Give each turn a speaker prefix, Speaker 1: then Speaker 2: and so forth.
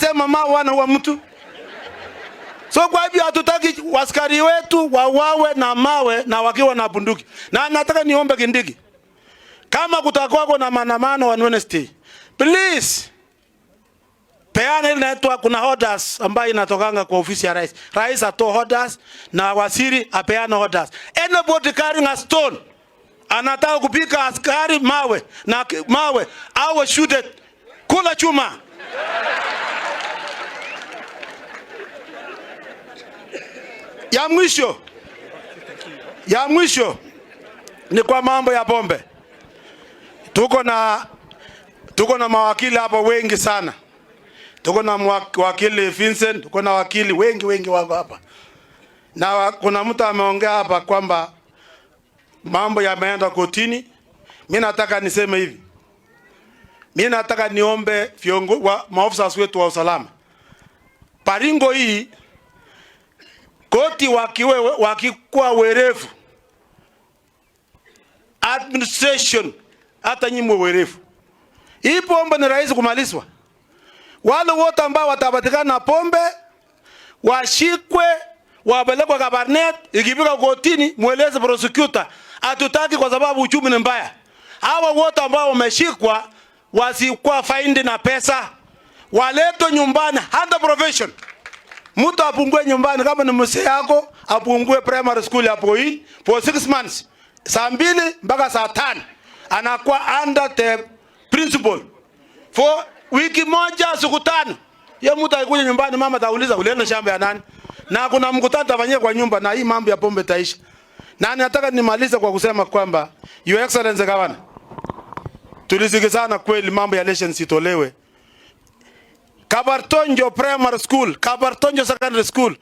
Speaker 1: Hajasema mawe wanaua mtu. So kwa hivyo hatutaki askari wetu wawawe na mawe na wakiwa na bunduki. Na nataka niombe Kindiki, kama kutakuwa na maandamano on Wednesday, please peana ile inaitwa, kuna orders ambayo inatokanga kwa ofisi ya rais. Rais atoe orders na waziri apeane orders. Anybody carrying a stone anataka kupika askari mawe na mawe awe shooted, kula chuma. Ya mwisho ni kwa mambo ya pombe. Tuko na mawakili hapa wengi sana. Tuko na wakili Vincent, tuko na wakili wengi wengi wako hapa. Na kuna mtu ameongea hapa kwamba mambo yameenda kotini. Mimi nataka niseme hivi. Mimi nataka niombe viongozi wa maofisa wetu wa usalama. Baringo hii koti wakikuwa werevu, administration hata nyinyi mwe werevu. Hii pombe ni rahisi kumalizwa. Wale wote ambao watapatikana na pombe washikwe, wapelekwe Kabarnet, ikifika kotini mweleze prosecutor hatutaki kwa sababu uchumi ni mbaya. Hawa wote ambao wameshikwa wasikuwa faindi na pesa, waletwe nyumbani under probation. Mtu apungue nyumbani, kama ni mzee yako apungue primary school hapo hii for 6 months, saa 2 mpaka saa 5 anakuwa under the principal for wiki moja siku 5. Ye mtu akikuja nyumbani, mama atauliza ulienda shamba ya nani? Na kuna mkutano tafanyia kwa nyumba, na hii mambo ya pombe taisha. Na nataka nimalize kwa kusema kwamba Your Excellency Governor, tulisikizana kweli mambo ya lessons itolewe. Kabartonjo Primary School, Kabartonjo Secondary School.